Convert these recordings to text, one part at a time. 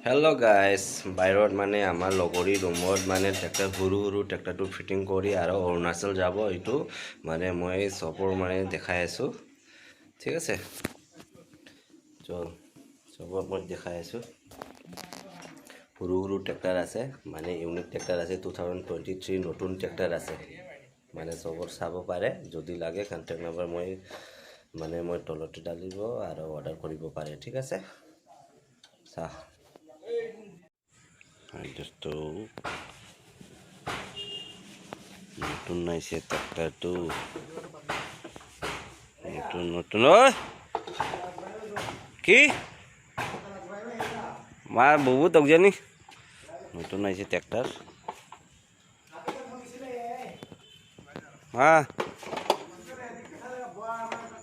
Hello' guys, বাহিৰত মানে আমাৰ লগৰী ৰুমত মানে ট্ৰেক্টৰ, সৰু সৰু ট্ৰেক্টৰটো ফিটিং কৰি আৰু অৰুণাচল যাব। এইটো মানে মই চবৰ মানে দেখাই আছোঁ, ঠিক আছে? চল, চবৰ মই দেখাই আছোঁ। সৰু সৰু ট্ৰেক্টৰ আছে, মানে ইউনিক ট্ৰেক্টৰ আছে, 2023 নতুন ট্ৰেক্টৰ আছে। মানে চবৰ চাব পাৰে। যদি লাগে কণ্টেক্ট নাম্বাৰ মই মানে মই তলতে ডালিব আৰু অৰ্ডাৰ কৰিব পাৰে, ঠিক আছে? চাহ দোস্ত, নতুন আহিছে ট্ৰেক্টৰটো, নতুন নতুন। ঐ কি মা বহুত জানি নতুন আহিছে ট্ৰেক্টৰ। হা,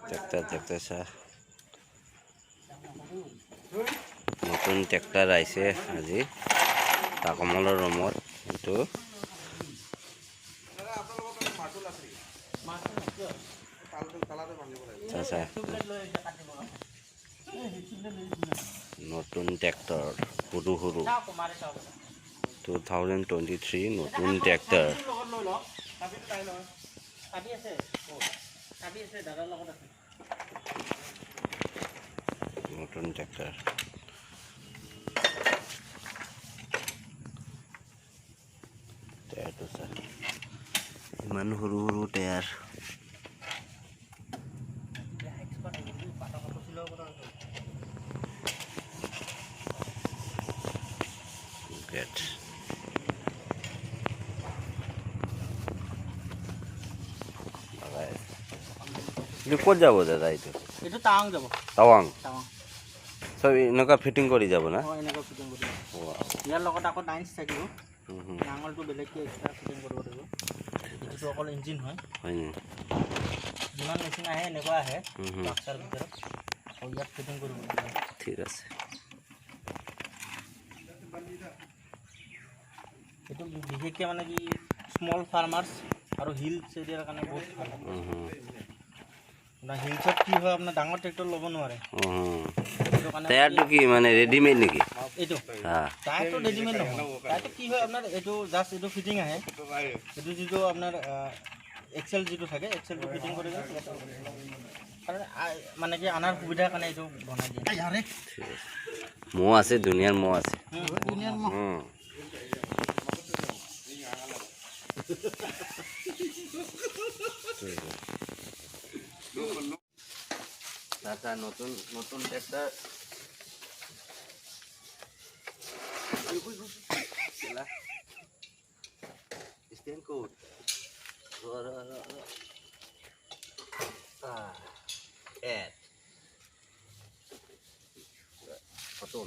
ট্ৰেক্টৰ ট্ৰেক্টৰ চা, নতুন ট্ৰেক্টৰ আহিছে আজি তাকমলৰ ৰুমত এইটো। আচ্ছা, নতুন ট্ৰেক্টৰ, সৰু সৰু, 2023 নতুন ট্ৰেক্টৰ। নতুন ট্ৰেক্টৰ। টায়াৰটো চা, ইমান সৰু সৰু টায়াৰ। গেট এইটো ক'ত যাব দাদা? এইটো এইটো টাৱাং যাব। টাৱাং? টাৱাং। চব এনেকুৱা ফিটিং কৰি যাব না? অঁ, এনেকুৱা ফিটিং কৰি। ইয়াৰ লগত আকৌ নাইন্স থাকিব, নাঙলটো বেলেগকৈ এক্সট্ৰা ফিটিং কৰিব লাগিব। এইটো অকল ইঞ্জিন হয়। হয় নেকি? যিমান মেচিন আহে এনেকুৱা আহে বাক্সাৰ ভিতৰত, আকৌ ইয়াত ফিটিং কৰিব লাগিব। ঠিক আছে। এইটো বিশেষকৈ মানে কি স্মল ফাৰ্মাৰ্ছ আৰু হিলছ এৰিয়াৰ কাৰণে বহুত ভাল। আপোনাৰ হিলছত কি হয়, আপোনাৰ ডাঙৰ ট্ৰেক্টৰ ল'ব নোৱাৰে। টায়াৰটো কি মানে ৰেডিমেড নেকি? এইটো টায়াৰটো ৰেডিমেড নহয়। টায়াৰটো কি হয় আপোনাৰ, এইটো জাষ্ট এইটো ফিটিং আহে। এইটো যিটো আপোনাৰ এক্সেল যিটো থাকে, এক্সেলটো ফিটিং কৰি কাৰণ মানে কি আনাৰ সুবিধাৰ কাৰণে এইটো বনাই দিয়ে। ঠিক আছে। মহ আছে, দুনিয়াৰ মহ আছে। দাদা, নতুন নতুন ট্ৰেক্টৰ। ষ্টেণ্ড ক'ত? ফটো।